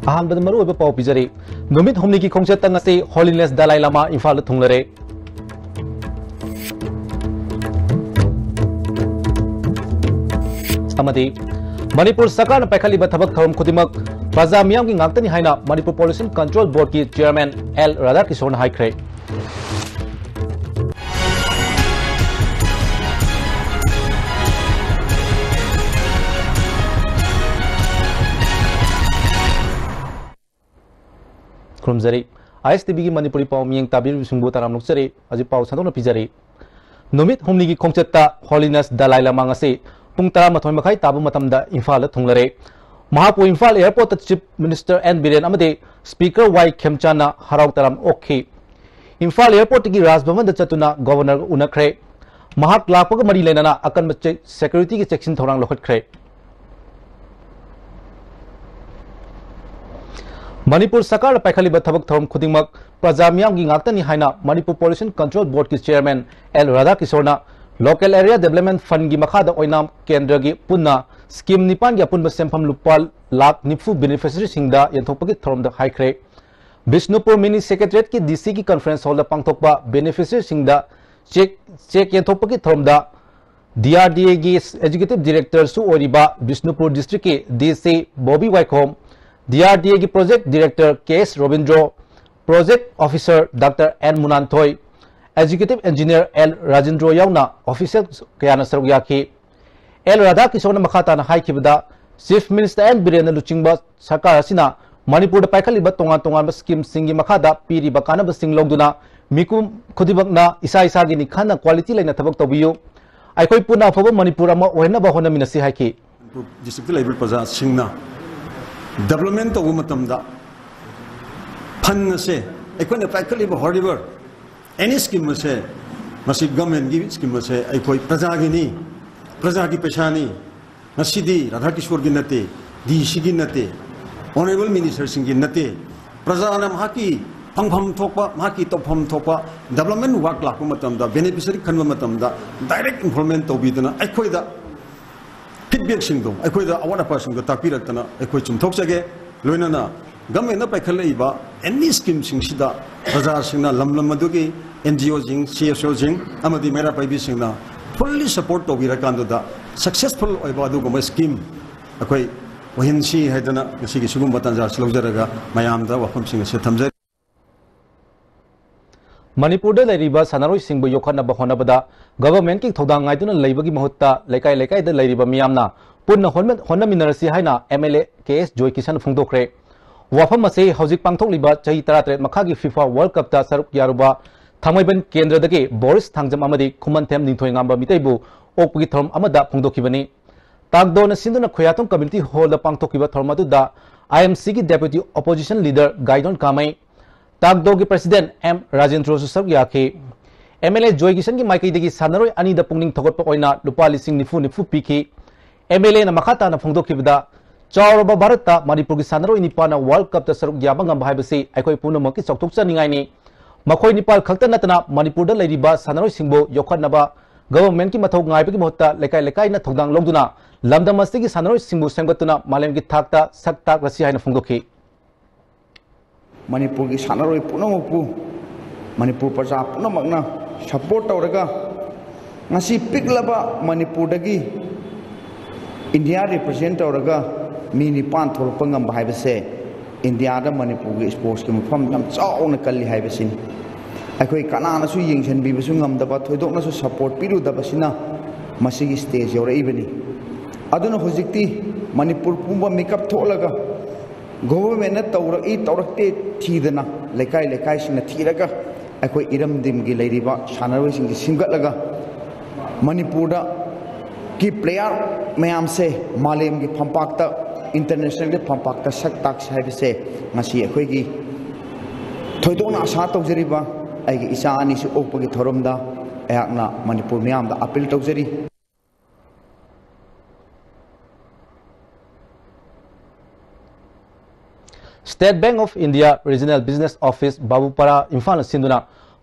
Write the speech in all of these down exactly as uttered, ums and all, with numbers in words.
ꯑꯍꯥꯟꯕꯗ ꯃꯔꯨꯑꯣꯏꯕ ꯄꯥꯎ ꯄꯤꯖꯔꯤ꯫ ꯅꯨꯃꯤꯠ ꯍꯨꯝꯅꯤꯒꯤ ꯈꯣꯡꯆꯠꯇ ꯉꯁꯤ Holiness Dalai Lama ꯏꯝꯐꯥꯜꯗ ꯊꯨꯡꯂꯔꯦ꯫ ꯑꯃꯗꯤ ꯃꯅꯤꯄꯨꯔ ꯁꯔꯀꯥꯔꯅ ꯄꯥꯏꯈꯠꯂꯤꯕ ꯊꯕꯛ ꯊꯧꯔꯝ ꯈꯨꯗꯤꯡꯃꯛ ꯄ꯭ꯔꯖꯥ ꯃꯤꯌꯥꯝꯒꯤ ꯉꯥꯛꯇꯅꯤ ꯍꯥꯏꯅ ꯃꯅꯤꯄꯨꯔ Pollution Control Boardꯀꯤ chairman ꯑꯦꯜ ꯔꯥꯙꯥꯀꯤꯁꯣꯔꯅ ꯍꯥꯏꯈ꯭ꯔꯦ꯫ ꯈꯨꯔꯨꯝꯖꯔꯤ꯫ ꯑꯥꯏ ꯑꯦꯁ ꯇꯤ ꯚꯤꯒꯤ ꯃꯅꯤꯄꯨꯔꯤ ꯄꯥꯎ ꯃꯤꯠꯌꯦꯡ ꯇꯥꯕꯤꯔꯤꯕꯁꯤꯡꯕꯨ ꯇꯔꯥꯝꯅ ꯑꯣꯛꯆꯔꯤ꯫ ꯍꯧꯖꯤꯛ ꯄꯥꯎ ꯁꯟꯗꯣꯛꯅ ꯄꯤꯖꯔꯤ꯫ ꯅꯨꯃꯤꯠ ꯍꯨꯝꯅꯤꯒꯤ ꯈꯣꯡꯆꯠꯇ Holiness Dalai Lama ꯉꯁꯤ ꯄꯨꯡ ꯇꯔꯥꯃꯥꯊꯣꯏ ꯃꯈꯥꯏ ꯇꯥꯕ ꯃꯇꯝꯗ ꯏꯝꯐꯥꯜꯗ ꯊꯨꯡꯂꯔꯦ꯫ ꯃꯍꯥꯛꯄꯨ ꯏꯝꯐꯥꯜ airportꯇ Chief Minister ꯑꯦꯟ ꯕꯤꯔꯦꯟ ꯑꯃꯗꯤ Speaker ꯋꯥꯏ ꯈꯦꯝꯆꯥꯟꯅ ꯍꯔꯥꯎ ꯇꯔꯥꯝ ꯑꯣꯛꯈꯤ꯫ ꯏꯝꯐꯥꯜ airportꯇꯒꯤ ꯔꯥꯖ ꯚꯕꯟꯗ ꯆꯠꯇꯨꯅ Governorꯒ ꯎꯅꯈ꯭ꯔꯦ꯫ ꯃꯍꯥꯛ ꯂꯥꯛꯄꯒ ꯃꯔꯤ ꯂꯩꯅꯅ ꯑꯀꯟꯕ ꯆꯦ-, securityꯒꯤ ꯆꯦꯛꯁꯤꯟ ꯊꯧꯔꯥꯡ ꯂꯧꯈꯠꯈ꯭ꯔꯦ꯫ ꯃꯅꯤꯄꯨꯔ ꯁꯔꯀꯥꯔꯅ ꯄꯥꯏꯈꯠꯂꯤꯕ ꯊꯕꯛ ꯊꯧꯔꯝ ꯈꯨꯗꯤꯡꯃꯛ ꯄ꯭ꯔꯖꯥ ꯃꯤꯌꯥꯝꯒꯤ ꯉꯥꯛꯇꯅꯤ ꯍꯥꯏꯅ ꯃꯅꯤꯄꯨꯔ Pollution Control Boardꯀꯤ chairman ꯑꯦꯜ ꯔꯥꯙꯥꯀꯤꯁꯣꯔꯅ Local Area Development Fundꯀꯤ ꯃꯈꯥꯗ ꯑꯣꯏꯅꯥꯝ ꯀꯦꯟꯗ꯭ꯔꯒꯤ ꯄꯨꯟꯅ scheme ꯅꯤꯄꯥꯟꯒꯤ ꯑꯄꯨꯟꯕ ꯁꯦꯟꯐꯝ ꯂꯨꯄꯥ ꯂꯥꯈ ꯅꯤꯐꯨ beneficiaryꯁꯤꯡꯗ ꯌꯦꯟꯊꯣꯛꯄꯒꯤ ꯊꯧꯔꯝꯗ ꯍꯥꯏꯈ꯭ꯔꯦ꯫ ꯕꯤꯁꯅꯨꯄꯨꯔ mini secretariatꯀꯤ ꯗꯤ ꯁꯤꯒꯤ conference hallꯗ ꯄꯥꯡꯊꯣꯛꯄ beneficiaryꯁꯤꯡꯗ cheque, cheque ꯌꯦꯟꯊꯣꯛꯄꯒꯤ ꯊꯧꯔꯝꯗ ꯗꯤ ꯑꯥꯔ ꯗꯤ ꯑꯦꯒꯤ executive directorꯁꯨ ꯑꯣꯏꯔꯤꯕ ꯕꯤꯁꯅꯨꯄꯨꯔ districtꯀꯤ ꯗꯤ ꯁꯤ ꯕꯣꯕꯤ ꯋꯥꯏꯈꯣꯝ, ꯗꯤ ꯑꯥꯔ ꯗꯤ ꯑꯦꯒꯤ project director K S Robindro, project officer doctor N Munanthoi, executive engineer L Rajendro ꯌꯥꯎꯅ official ꯀꯌꯥꯅ ꯁꯔꯨꯛ ꯌꯥꯈꯤ꯫ ꯑꯦꯜ ꯔꯥꯙꯥꯀꯤꯁꯣꯔꯅ ꯃꯈꯥ ꯇꯥꯅ ꯍꯥꯏꯈꯤꯕꯗ, Chief Minister ꯑꯦꯟ ꯕꯤꯔꯦꯟꯅ ꯂꯨꯆꯤꯡꯕ ꯁꯔꯀꯥꯔ ꯑꯁꯤꯅ ꯃꯅꯤꯄꯨꯔꯗ ꯄꯥꯏꯈꯠꯂꯤꯕ ꯇꯣꯉꯥꯟ ꯇꯣꯉꯥꯟꯕ schemeꯁꯤꯡꯒꯤ ꯃꯈꯥꯗ ꯄꯤꯔꯤꯕ ꯀꯥꯟꯅꯕꯁꯤꯡ ꯂꯧꯗꯨꯅ ꯃꯤꯄꯨꯝ ꯈꯨꯗꯤꯡꯃꯛꯅ ꯏꯁꯥ ꯏꯁꯥꯒꯤꯅꯤ ꯈꯟꯅ quality ꯂꯩꯅ ꯊꯕꯛ ꯇꯧꯕꯤꯌꯨ꯫ ꯑꯩꯈꯣꯏ ꯄꯨꯟꯅ ꯑꯐꯕ ꯃꯅꯤꯄꯨꯔ ꯑꯃ ꯑꯣꯏꯍꯟꯅꯕ ꯍꯣꯠꯅꯃꯤꯟꯅꯁꯤ ꯍꯥꯏꯈꯤ꯫ ꯃꯅꯤꯄꯨꯔ districtꯇ ꯂꯩꯕ ꯄ꯭ꯔꯖꯥꯁꯤꯡꯅ development ꯇꯧꯕ ꯃꯇꯝꯗ fund ꯑꯁꯦ ꯑꯩꯈꯣꯏꯅ ꯄꯥꯏꯈꯠꯂꯤꯕ whatever any scheme ꯑꯁꯦ, ꯃꯁꯤ governmentꯀꯤ scheme ꯑꯁꯦ ꯑꯩꯈꯣꯏ ꯄ꯭ꯔꯖꯥꯒꯤꯅꯤ, ꯄ꯭ꯔꯖꯥꯒꯤ ꯄꯩꯁꯥꯅꯤ꯫ ꯉꯁꯤꯗꯤ ꯔꯥꯙꯥꯀꯤꯁꯣꯔꯒꯤ ꯅꯠꯇꯦ, ꯗꯤ ꯁꯤꯒꯤ ꯅꯠꯇꯦ, Honourable Ministerꯁꯤꯡꯒꯤ ꯅꯠꯇꯦ꯫ ꯄ꯭ꯔꯖꯥꯅ ꯃꯍꯥꯛꯀꯤ ꯐꯪꯐꯝ ꯊꯣꯛꯄ, ꯃꯍꯥꯛꯀꯤ ꯇꯧꯐꯝ ꯊꯣꯛꯄ development work ꯂꯥꯛꯄ ꯃꯇꯝꯗ, beneficiary ꯈꯟꯕ ꯃꯇꯝꯗ direct involvement ꯇꯧꯕꯤꯗꯅ ꯑꯩꯈꯣꯏꯗ feedbackꯁꯤꯡꯗꯣ, ꯑꯩꯈꯣꯏꯗ ꯑꯋꯥꯠ ꯑꯄꯥꯁꯤꯡꯗꯣ ꯇꯥꯛꯄꯤꯔꯛꯇꯅ ꯑꯩꯈꯣꯏ ꯆꯨꯝꯊꯣꯛꯆꯒꯦ꯫ ꯂꯣꯏꯅꯅ governmentꯅ ꯄꯥꯏꯈꯠꯂꯛꯏꯕ any schemeꯁꯤꯡꯁꯤꯗ ꯄ꯭ꯔꯖꯥꯁꯤꯡꯅ, ꯂꯝ ꯂꯝ ꯑꯗꯨꯒꯤ NGOꯁꯤꯡ, CSOꯁꯤꯡ ꯑꯃꯗꯤ ꯃꯩꯔꯥ ꯄꯥꯏꯕꯤꯁꯤꯡꯅ fully support ꯇꯧꯕꯤꯔꯀꯥꯟꯗꯨꯗ successful ꯑꯣꯏꯕ ꯑꯗꯨꯒꯨꯝꯕ scheme ꯑꯩꯈꯣꯏ ꯑꯣꯏꯍꯟꯁꯤ ꯍꯥꯏꯗꯅ ꯉꯁꯤꯒꯤ ꯁꯤꯒꯨꯝꯕ ꯇꯥꯟꯖꯥ ꯑꯁꯤ ꯂꯧꯖꯔꯒ ꯃꯌꯥꯝꯗ ꯋꯥꯐꯝꯁꯤꯡ ꯑꯁꯤ ꯊꯝꯖꯔꯤ꯫ ꯃꯅꯤꯄꯨꯔꯗ ꯂꯩꯔꯤꯕ ꯁꯥꯟꯅꯔꯣꯏꯁꯤꯡꯕꯨ ꯌꯣꯛꯈꯠꯅꯕ ꯍꯣꯠꯅꯕꯗ governmentꯀꯤ ꯊꯧꯗꯥꯡ ꯉꯥꯏꯗꯨꯅ ꯂꯩꯕꯒꯤ ꯃꯍꯨꯠꯇ ꯂꯩꯀꯥꯏ ꯂꯩꯀꯥꯏꯗ ꯂꯩꯔꯤꯕ ꯃꯤꯌꯥꯝꯅ ꯄꯨꯟꯅ ꯍꯣꯠꯅ-, ꯍꯣꯠꯅꯃꯤꯟꯅꯔꯁꯤ ꯍꯥꯏꯅ MLA ꯀꯦ ꯑꯦꯁ ꯖꯣꯏꯀꯤꯁꯟꯅ ꯐꯣꯡꯗꯣꯛꯈ꯭ꯔꯦ꯫ ꯋꯥꯐꯝ ꯑꯁꯤ ꯍꯧꯖꯤꯛ ꯄꯥꯡꯊꯣꯛꯂꯤꯕ ꯆꯍꯤ ꯇꯔꯥꯇꯔꯦꯠ ꯃꯈꯥꯒꯤ FIFA World Cupꯇ ꯁꯔꯨꯛ ꯌꯥꯔꯨꯕ ꯊꯥꯡꯃꯩꯕꯟ ꯀꯦꯟꯗ꯭ꯔꯗꯒꯤ ꯕꯣꯔꯤꯁ ꯊꯥꯡꯖꯝ ꯑꯃꯗꯤ ꯈꯨꯃꯟꯊꯦꯝ ꯅꯤꯡꯊꯣꯏꯉꯥꯝꯕ ꯃꯤꯇꯩꯕꯨ ꯑꯣꯛꯄꯒꯤ ꯊꯧꯔꯝ ꯑꯃꯗ ꯐꯣꯡꯗꯣꯛꯈꯤꯕꯅꯤ꯫ ꯇꯥꯛꯗꯣꯅ ꯁꯤꯟꯗꯨꯅ ꯈꯣꯌꯥꯊꯣꯡ Community Hallꯗ ꯄꯥꯡꯊꯣꯛꯈꯤꯕ ꯊꯧꯔꯝ ꯑꯗꯨꯗ IMCꯒꯤ Deputy Opposition Leader Gaidon Kamei, ꯇꯥꯛꯗꯣꯒꯤ President ꯑꯦꯝ ꯔꯥꯖꯦꯟꯗ꯭ꯔꯣꯁꯨ ꯁꯔꯨꯛ ꯌꯥꯈꯤ꯫ MLA ꯖꯣꯏ ꯀꯤꯁꯟꯒꯤ ꯃꯥꯏꯀꯩꯗꯒꯤ ꯁꯥꯟꯅꯔꯣꯏ ꯑꯅꯤꯗ ꯄꯨꯛꯅꯤꯡ ꯊꯧꯒꯠꯄ ꯑꯣꯏꯅ ꯂꯨꯄꯥ ꯂꯤꯁꯤꯡ ꯅꯤꯐꯨ ꯅꯤꯐꯨ ꯄꯤꯈꯤ꯫ MLAꯅ ꯃꯈꯥ ꯇꯥꯅ ꯐꯣꯡꯗꯣꯛꯈꯤꯕꯗ, ꯆꯥꯎꯔꯕ ꯚꯥꯔꯠꯇ ꯃꯅꯤꯄꯨꯔꯒꯤ ꯁꯥꯟꯅꯔꯣꯏ ꯅꯤꯄꯥꯅ World Cupꯇ ꯁꯔꯨꯛ ꯌꯥꯕ ꯉꯝꯕ ꯍꯥꯏꯕꯁꯤ ꯑꯩꯈꯣꯏ ꯄꯨꯝꯅꯃꯛꯀꯤ ꯆꯥꯎꯊꯣꯛꯆꯅꯤꯡꯉꯥꯏꯅꯤ꯫ ꯃꯈꯣꯏ ꯅꯤꯄꯥꯜ ꯈꯛꯇ ꯅꯠꯇꯅ ꯃꯅꯤꯄꯨꯔꯗ ꯂꯩꯔꯤꯕ ꯁꯥꯟꯅꯔꯣꯏꯁꯤꯡꯕꯨ ꯌꯣꯛꯈꯠꯅꯕ governmentꯀꯤ ꯃꯊꯧ ꯉꯥꯏꯕꯒꯤ ꯃꯍꯨꯠꯇ ꯂꯩꯀꯥꯏ ꯂꯩꯀꯥꯏꯅ ꯊꯧꯗꯥꯡ ꯂꯧꯗꯨꯅ ꯂꯝꯗꯝ ꯑꯁꯤꯒꯤ ꯁꯥꯟꯅꯔꯣꯏꯁꯤꯡꯕꯨ ꯁꯦꯝꯒꯠꯇꯨꯅ ꯃꯥꯂꯦꯝꯒꯤ ꯊꯥꯛꯇ ꯁꯛ ꯇꯥꯛꯂꯁꯤ ꯍꯥꯏꯅ ꯐꯣꯡꯗꯣꯛꯈꯤ꯫ ꯃꯅꯤꯄꯨꯔꯒꯤ ꯁꯥꯟꯅꯔꯣꯏ ꯄꯨꯝꯅꯃꯛꯄꯨ ꯃꯅꯤꯄꯨꯔ ꯄ꯭ꯔꯖꯥ ꯄꯨꯝꯅꯃꯛꯅ support ꯇꯧꯔꯒ ꯉꯁꯤ ꯄꯤꯛꯂꯕ ꯃꯅꯤꯄꯨꯔꯗꯒꯤ India represent ꯇꯧꯔꯒ ꯃꯤ ꯅꯤꯄꯥꯟ ꯊꯣꯛꯂꯛꯄ ꯉꯝꯕ ꯍꯥꯏꯕꯁꯦ Indiaꯗ ꯃꯅꯤꯄꯨꯔꯒꯤ sportsꯀꯤ ꯃꯐꯝ ꯌꯥꯝ ꯆꯥꯎꯅ ꯀꯜꯂꯤ ꯍꯥꯏꯕꯁꯤꯅꯤ꯫ ꯑꯩꯈꯣꯏ ꯀꯅꯥꯅꯁꯨ ꯌꯦꯡꯁꯤꯟꯕꯤꯕꯁꯨ ꯉꯝꯗꯕ, ꯊꯣꯏꯗꯣꯛꯅꯁꯨ support ꯄꯤꯔꯨꯗꯕꯁꯤꯅ ꯃꯁꯤꯒꯤ stage ꯌꯧꯔꯛꯏꯕꯅꯤ꯫ ꯑꯗꯨꯅ ꯍꯧꯖꯤꯛꯇꯤ ꯃꯅꯤꯄꯨꯔ ꯄꯨꯝꯕ ꯃꯤꯀꯞ ꯊꯣꯛꯂꯒ governmentꯅ ꯇꯧꯔꯛꯏ ꯇꯧꯔꯛꯇꯦ ꯊꯤꯗꯅ ꯂꯩꯀꯥꯏ ꯂꯩꯀꯥꯏꯁꯤꯡꯅ ꯊꯤꯔꯒ ꯑꯩꯈꯣꯏ ꯏꯔꯝꯗꯝꯒꯤ ꯂꯩꯔꯤꯕ ꯁꯥꯟꯅꯔꯣꯏꯁꯤꯡꯁꯤ ꯁꯦꯝꯒꯠꯂꯒ ꯃꯅꯤꯄꯨꯔꯗ ꯀꯤ player ꯃꯌꯥꯝꯁꯦ ꯃꯥꯂꯦꯝꯒꯤ ꯐꯝꯄꯥꯛꯇ, internationalꯒꯤ ꯐꯝꯄꯥꯛꯇ ꯁꯛ ꯇꯥꯛꯁꯤ ꯍꯥꯏꯕꯁꯦ ꯉꯁꯤ ꯑꯩꯈꯣꯏꯒꯤ ꯊꯣꯏꯗꯣꯛꯅ ꯑꯁꯥ ꯇꯧꯖꯔꯤꯕ ꯑꯩꯒꯤ ꯏꯆꯥ ꯑꯅꯤꯁꯤ ꯑꯣꯛꯄꯒꯤ ꯊꯧꯔꯝꯗ ꯑꯩꯍꯥꯛꯅ ꯃꯅꯤꯄꯨꯔ ꯃꯤꯌꯥꯝꯗ appeal ꯇꯧꯖꯔꯤ꯫ State Bank of India Regional Business Office ꯕꯥꯕꯨꯄꯥꯔꯥ ꯏꯝꯐꯥꯜꯅ ꯁꯤꯟꯗꯨꯅ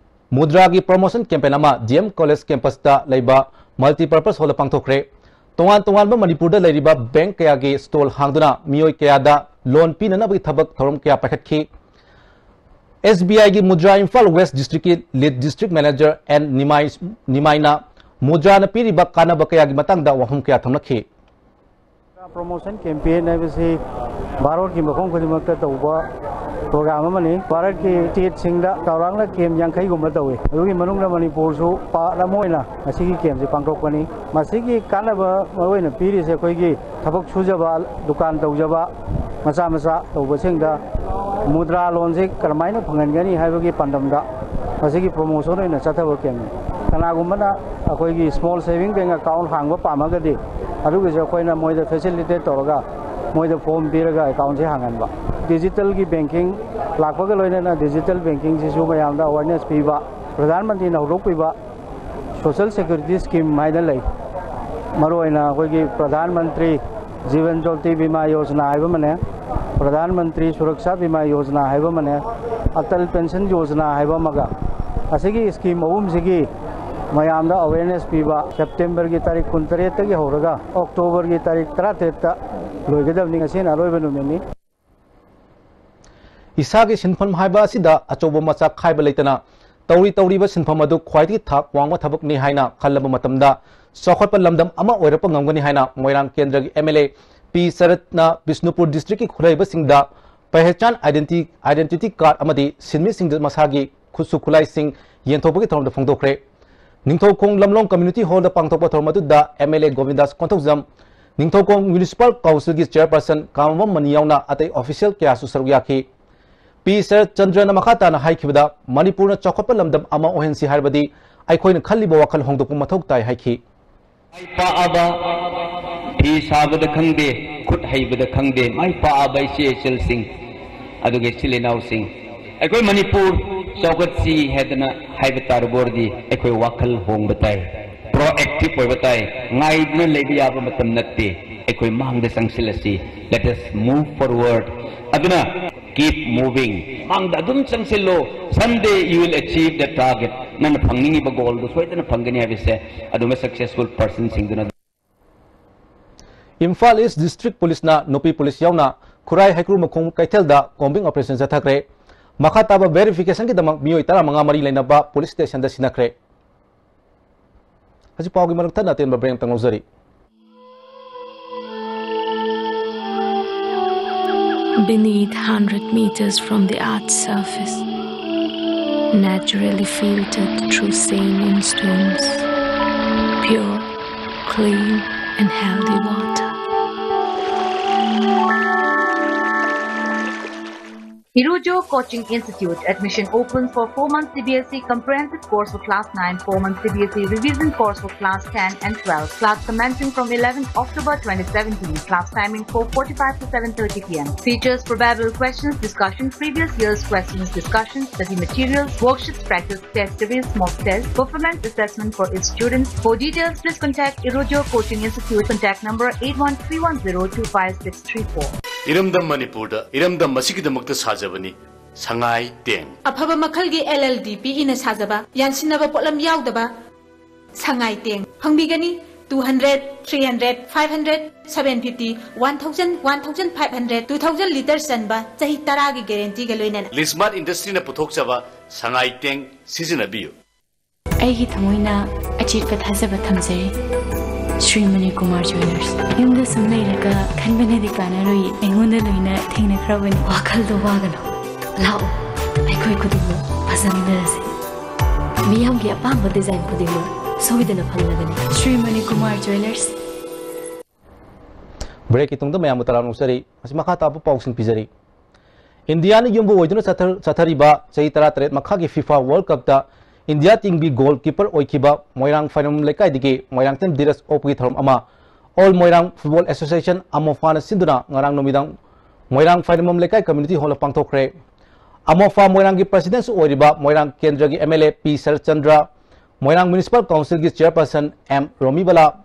ꯃꯨꯗ꯭ꯔꯥꯒꯤ promotion campaign ꯑꯃ D M College campus ꯇ ꯂꯩꯕ multipurpose hall ꯗ ꯄꯥꯡꯊꯣꯛꯈ꯭ꯔꯦ꯫ ꯇꯣꯉꯥꯟ ꯇꯣꯉꯥꯟꯕ ꯃꯅꯤꯄꯨꯔꯗ ꯂꯩꯔꯤꯕ bank ꯀꯌꯥꯒꯤ stall ꯍꯥꯡꯗꯨꯅ ꯃꯤꯑꯣꯏ ꯀꯌꯥꯗ loan ꯄꯤꯅꯅꯕꯒꯤ ꯊꯕꯛ ꯊꯧꯔꯝ ꯀꯌꯥ ꯄꯥꯏꯈꯠꯈꯤ꯫ S B I ꯒꯤ ꯃꯨꯗ꯭ꯔꯥ ꯏꯝꯐꯥꯜ West district ꯀꯤ lead district manager N ꯅꯤꯃꯥꯏ, ꯅꯤꯃꯥꯏꯅ ꯃꯨꯗ꯭ꯔꯥꯅ ꯄꯤꯔꯤꯕ ꯀꯥꯟꯅꯕ ꯀꯌꯥꯒꯤ ꯃꯇꯥꯡꯗ ꯋꯥꯐꯝ ꯀꯌꯥ ꯊꯝꯂꯛꯈꯤ꯫ Promotion campaign ꯍꯥꯏꯕꯁꯤ ꯚꯥꯔꯠꯀꯤ ꯃꯐꯝ ꯈꯨꯗꯤꯡꯃꯛꯇ ꯇꯧꯕ program ꯑꯃꯅꯤ꯫ ꯚꯥꯔꯠꯀꯤ stateꯁꯤꯡꯗ ꯆꯥꯎꯔꯥꯛꯅ camp ꯌꯥꯡꯈꯩꯒꯨꯝꯕ ꯇꯧꯏ꯫ ꯑꯗꯨꯒꯤ ꯃꯅꯨꯡꯗ ꯃꯅꯤꯄꯨꯔꯁꯨ part ꯑꯃ ꯑꯣꯏꯅ ꯉꯁꯤꯒꯤ campꯁꯤ ꯄꯥꯡꯊꯣꯛꯄꯅꯤ꯫ ꯃꯁꯤꯒꯤ ꯀꯥꯟꯅꯕ ꯃꯔꯨ ꯑꯣꯏꯅ ꯄꯤꯔꯤꯁꯦ ꯑꯩꯈꯣꯏꯒꯤ ꯊꯕꯛ ꯁꯨꯖꯕ, ꯗꯨꯀꯥꯟ ꯇꯧꯖꯕ, ꯃꯆꯥ ꯃꯆꯥ ꯇꯧꯕꯁꯤꯡꯗ ꯃꯨꯗ꯭ꯔꯥ loanꯁꯤ ꯀꯔꯝꯍꯥꯏꯅ ꯐꯪꯍꯟꯒꯅꯤ ꯍꯥꯏꯕꯒꯤ ꯄꯥꯟꯗꯝꯗ ꯃꯁꯤꯒꯤ promotion ꯑꯣꯏꯅ ꯆꯠꯊꯕ campꯅꯤ꯫ ꯀꯅꯥꯒꯨꯝꯕꯅ ꯑꯩꯈꯣꯏꯒꯤ small saving bank account ꯍꯥꯡꯕ ꯄꯥꯝꯃꯒꯗꯤ ꯑꯗꯨꯒꯤꯁꯨ ꯑꯩꯈꯣꯏꯅ ꯃꯣꯏꯗ facilitate ꯇꯧꯔꯒ ꯃꯣꯏꯗ form ꯄꯤꯔꯒ accountꯁꯤ ꯍꯥꯡꯍꯟꯕ꯫ Digitalꯒꯤ banking ꯂꯥꯛꯄꯒ ꯂꯣꯏꯅꯅ digital bankingꯁꯤꯁꯨ ꯃꯌꯥꯝꯗ awareness ꯄꯤꯕ, ꯄ꯭ꯔꯙꯥꯟ ꯃꯟꯇ꯭ꯔꯤꯅ ꯍꯧꯗꯣꯛꯄꯤꯕ social security scheme ꯍꯥꯏꯅ ꯂꯩ꯫ ꯃꯔꯨꯑꯣꯏꯅ ꯑꯩꯈꯣꯏꯒꯤ ꯄ꯭ꯔꯙꯥꯟ ꯃꯟꯇ꯭ꯔꯤ ꯖꯤꯕꯟ ꯖ꯭ꯌꯣꯇꯤ ꯕꯤꯃꯥ ꯌꯣꯖꯅꯥ ꯍꯥꯏꯕ ꯑꯃꯅꯦ, ꯄ꯭ꯔꯙꯥꯟ ꯃꯟꯇ꯭ꯔꯤ ꯁꯨꯔꯛꯁꯥ ꯕꯤꯃꯥ ꯌꯣꯖꯅꯥ ꯍꯥꯏꯕ ꯑꯃꯅꯦ, ꯑꯇꯜ ꯄꯦꯟꯁꯟ ꯌꯣꯖꯅꯥ ꯍꯥꯏꯕ ꯑꯃꯒ, ꯑꯁꯤꯒꯤ scheme ꯑꯍꯨꯝꯁꯤꯒꯤ ꯃꯌꯥꯝꯗ awareness ꯄꯤꯕ꯫ Septemberꯒꯤ ꯇꯥꯔꯤꯛ ꯀꯨꯟꯇꯔꯦꯠꯇꯒꯤ ꯍꯧꯔꯒ Octoberꯒꯤ ꯇꯥꯔꯤꯛ ꯇꯔꯥꯇꯔꯦꯠꯇ ꯂꯣꯏꯒꯗꯕꯅꯤ꯫ ꯉꯁꯤꯅ ꯑꯔꯣꯏꯕ ꯅꯨꯃꯤꯠꯅꯤ꯫ ꯏꯁꯥꯒꯤ ꯁꯤꯟꯐꯝ ꯍꯥꯏꯕ ꯑꯁꯤꯗ ꯑꯆꯧꯕ ꯃꯆꯥ ꯈꯥꯏꯕ ꯂꯩꯇꯅ ꯇꯧꯔꯤ ꯇꯧꯔꯤꯕ ꯁꯤꯟꯐꯝ ꯑꯗꯨ ꯈ꯭ꯋꯥꯏꯗꯒꯤ ꯊꯥꯛ ꯋꯥꯡꯕ ꯊꯕꯛꯅꯤ ꯍꯥꯏꯅ ꯈꯜꯂꯕ ꯃꯇꯝꯗ ꯆꯥꯎꯈꯠꯄ ꯂꯝꯗꯝ ꯑꯃ ꯑꯣꯏꯔꯛꯄ ꯉꯝꯒꯅꯤ ꯍꯥꯏꯅ ꯃꯣꯏꯔꯥꯡ ꯀꯦꯟꯗ꯭ꯔꯒꯤ M L A P ꯁꯔꯠꯅ Bishnupur districtꯀꯤ ꯈꯨꯠꯂꯩꯕꯁꯤꯡꯗ ꯄꯍꯦꯆꯥꯟ identity, identity card ꯑꯃꯗꯤ ꯁꯤꯟꯃꯤꯁꯤꯡꯗ ꯃꯁꯥꯒꯤ ꯈꯨꯠꯁꯨ ꯈꯨꯠꯂꯥꯏꯁꯤꯡ ꯌꯦꯟꯊꯣꯛꯄꯒꯤ ꯊꯧꯔꯝꯗ ꯐꯣꯡꯗꯣꯛꯈ꯭ꯔꯦ꯫ ꯅꯤꯡꯊꯧꯈꯣꯡ ꯂꯝꯂꯣꯡ community hall ꯗ ꯄꯥꯡꯊꯣꯛꯄ ꯊꯧꯔꯝ ꯑꯗꯨꯗ M L A ꯒꯣꯕꯤꯟꯗꯥꯁ Konthoujam, Ningthoukhong municipal council ꯒꯤ chairperson ꯀꯥꯃꯕꯝ ꯃꯅꯤ ꯌꯥꯎꯅ ꯑꯇꯩ official ꯀꯌꯥꯁꯨ ꯁꯔꯨꯛ ꯌꯥꯈꯤ꯫ P ꯁꯔꯠꯆꯟꯗ꯭ꯔꯅ ꯃꯈꯥ ꯇꯥꯅ ꯍꯥꯏꯈꯤꯕꯗ, ꯃꯅꯤꯄꯨꯔꯅ ꯆꯥꯎꯈꯠꯄ ꯂꯝꯗꯝ ꯑꯃ ꯑꯣꯏꯍꯟꯁꯤ ꯍꯥꯏꯔꯕꯗꯤ ꯑꯩꯈꯣꯏꯅ ꯈꯜꯂꯤꯕ ꯋꯥꯈꯜ ꯍꯣꯡꯗꯣꯛꯄ ꯃꯊꯧ ꯇꯥꯏ ꯍꯥꯏꯈꯤ꯫ ꯃꯥꯏ ꯄꯥꯛꯑꯕ ꯐꯤ ꯁꯥꯕꯗ ꯈꯪꯗꯦ, ꯈꯨꯠ ꯍꯩꯕꯗ ꯈꯪꯗꯦ, ꯃꯥꯏ ꯄꯥꯛꯑꯕ ꯏꯆꯦ ꯏꯆꯜꯁꯤꯡ, ꯑꯗꯨꯒ ꯏꯆꯤꯜ ꯏꯅꯥꯎꯁꯤꯡ, ꯑꯩꯈꯣꯏ ꯃꯅꯤꯄꯨꯔ ꯆꯥꯎꯈꯠꯁꯤ ꯍꯥꯏꯗꯅ ꯍꯥꯏꯕ ꯇꯥꯔꯕ ꯑꯣꯏꯔꯗꯤ ꯑꯩꯈꯣꯏ ꯋꯥꯈꯜ ꯍꯣꯡꯕ ꯇꯥꯏ, proactive ꯑꯣꯏꯕ ꯇꯥꯏ꯫ ꯉꯥꯏꯗꯨꯅ ꯂꯩꯕ ꯌꯥꯕ ꯃꯇꯝ ꯅꯠꯇꯦ, ꯑꯩꯈꯣꯏ ꯃꯥꯡꯗ ꯆꯪꯁꯤꯜꯂꯁꯤ꯫ Let us move forward꯫ ꯑꯗꯨꯅ Keep moving. ꯃꯥꯡꯗ ꯑꯗꯨꯝ ꯆꯪꯁꯤꯜꯂꯨ. Someday you will achieve the target. ꯅꯪꯅ ꯐꯪꯅꯤꯡꯉꯤꯕ ꯒꯣꯜꯗꯨ ꯁꯣꯏꯗꯅ ꯐꯪꯒꯅꯤ ꯍꯥꯏꯕꯁꯦ ꯑꯗꯨꯝꯕ successful personꯁꯤꯡꯗꯨꯅ. ꯏꯝꯐꯥꯜ ꯏꯁ ꯗꯤꯁꯇ꯭ꯔꯤꯛ ꯄꯨꯂꯤꯁꯅ ꯅꯨꯄꯤ ꯄꯨꯂꯤꯁ ꯌꯥꯎꯅ ꯈꯨꯔꯥꯏ ꯍꯩꯀ꯭ꯔꯨ ꯃꯈꯣꯡ ꯀꯩꯊꯦꯜꯗ combing operation ꯆꯠꯊꯈ꯭ꯔꯦ꯫ ꯃꯈꯥ ꯇꯥꯕ verificationꯒꯤꯗꯃꯛ ꯃꯤꯑꯣꯏ ꯇꯔꯥꯃꯉꯥ ꯃꯔꯤ ꯂꯩꯅꯕ ꯄꯨꯂꯤꯁ ꯁ꯭ꯇꯦꯁꯟꯗ ꯁꯤꯟꯅꯈ꯭ꯔꯦ꯫ ꯍꯧꯖꯤꯛ ꯄꯥꯎꯒꯤ ꯃꯔꯛ ꯊꯠꯅ ꯑꯇꯦꯟꯕ break ꯑꯃꯇꯪ ꯂꯧꯖꯔꯤ꯫ Beneath hundred meters from the earth's surface, naturally filtered through saline stones, pure, clean, and healthy water. Irojo Coaching Institute. Admission open for four months C B S E comprehensive course for class nine, four months C B S E revision course for class ten and twelve. Class commencing from eleventh October twenty seventeen. Class timing four forty-five to seven thirty p m. Features: probable questions discussion, previous year's questions discussion, study materials, worksheets, practice test series, mock test, performance assessment for its students. For details, please contact Irojo Coaching Institute. Contact number eight one three one zero two five six three four. ꯏꯔꯝꯗꯝ ꯃꯅꯤꯄꯨꯔꯗ ꯏꯔꯝꯗꯝ ꯑꯁꯤꯒꯤꯗꯃꯛꯇ ꯁꯥꯖꯕꯅꯤ ꯁꯉꯥꯏ ꯇꯦꯡ꯫ ꯑꯐꯕ ꯃꯈꯜꯒꯤ L L D P ꯏꯅ ꯁꯥꯖꯕ ꯌꯥꯟꯁꯤꯟꯅꯕ ꯄꯣꯠꯂꯝ ꯌꯥꯎꯗꯕ ꯁꯉꯥꯏ ꯇꯦꯡ ꯐꯪꯕꯤꯒꯅꯤ꯫ Two hundred, three hundred, five hundred, seven fifty, one thousand, one thousand five hundred, two thousand litre ꯆꯟꯕ ꯆꯍꯤ ꯇꯔꯥꯒꯤ guaranteeꯒ ꯂꯣꯏꯅꯅ꯫ Lismart Industryꯅ ꯄꯨꯊꯣꯛꯆꯕ ꯁꯉꯥꯏ ꯇꯦꯡ ꯁꯤꯖꯤꯟꯅꯕꯤꯌꯨ꯫ ꯑꯩꯒꯤ ꯊꯃꯣꯏꯅ ꯑꯆꯦꯠꯄ ꯊꯥꯖꯕ ꯊꯝꯖꯔꯤ ꯁ꯭ꯔꯤ ꯃꯅꯤꯀꯨꯃꯥꯔ ꯖ꯭ꯋꯦꯂꯔꯁ꯫ ꯌꯨꯝꯗ ꯁꯨꯝ ꯂꯩꯔꯒ ꯈꯟꯕꯅꯗꯤ ꯀꯥꯟꯅꯔꯣꯏ, ꯑꯩꯉꯣꯟꯗ ꯂꯣꯏꯅ ꯊꯦꯡꯅꯈ꯭ꯔꯕꯅꯤ꯫ ꯋꯥꯈꯜꯗꯣ ꯋꯥꯒꯅꯨ, ꯂꯥꯛꯑꯣ, ꯑꯩꯈꯣꯏ ꯈꯨꯗꯤꯡꯃꯛ ꯐꯖꯃꯤꯟꯅꯔꯁꯤ꯫ ꯃꯤꯌꯥꯝꯒꯤ ꯑꯄꯥꯝꯕ design ꯈꯨꯗꯤꯡꯃꯛ ꯁꯣꯏꯗꯅ ꯐꯪꯂꯒꯅꯤ꯫ ꯁ꯭ꯔꯤ ꯃꯅꯤꯀꯨꯃꯥꯔ ꯖ꯭ꯋꯦꯂꯔꯁ꯫ Breakꯀꯤ ꯇꯨꯡꯗ ꯃꯌꯥꯝꯕꯨ ꯇꯔꯥꯝꯅ ꯑꯣꯛꯆꯔꯤ꯫ ꯃꯁꯤ ꯃꯈꯥ ꯇꯥꯕ ꯄꯥꯎꯁꯤꯡ ꯄꯤꯖꯔꯤ꯫ ꯏꯟꯗꯤꯌꯥꯅ ꯌꯨꯝꯕꯨ ꯑꯣꯏꯗꯨꯅ ꯆꯠꯊ-, ꯆꯠꯊꯔꯤꯕ ꯆꯍꯤ ꯇꯔꯥꯇꯔꯦꯠ ꯃꯈꯥꯒꯤ FIFA World Cupꯇ ꯏꯟꯗꯤꯌꯥ teamꯒꯤ goalkeeper ꯑꯣꯏꯈꯤꯕ ꯃꯣꯏꯔꯥꯡ ꯐꯥꯏꯅꯝꯕꯝ ꯂꯩꯀꯥꯏꯗꯒꯤ ꯃꯣꯏꯔꯥꯡꯊꯦꯝ ꯙꯤꯔꯖ ꯑꯣꯛꯄꯒꯤ ꯊꯧꯔꯝ ꯑꯃ All Moirang Football Association, ꯑꯃꯣꯐꯥꯅ ꯁꯤꯟꯗꯨꯅ ꯉꯔꯥꯡ ꯅꯨꯃꯤꯗꯥꯡ ꯃꯣꯏꯔꯥꯡ ꯐꯥꯏꯅꯝꯕꯝ ꯂꯩꯀꯥꯏ community hallꯗ ꯄꯥꯡꯊꯣꯛꯈ꯭ꯔꯦ꯫ ꯑꯃꯣꯐꯥ ꯃꯣꯏꯔꯥꯡꯒꯤ presidentꯁꯨ ꯑꯣꯏꯔꯤꯕ ꯃꯣꯏꯔꯥꯡ ꯀꯦꯟꯗ꯭ꯔꯒꯤ M L A P Saratchandra, Moirang Municipal Councilꯒꯤ chairperson M ꯔꯣꯃꯤꯕꯂꯥ,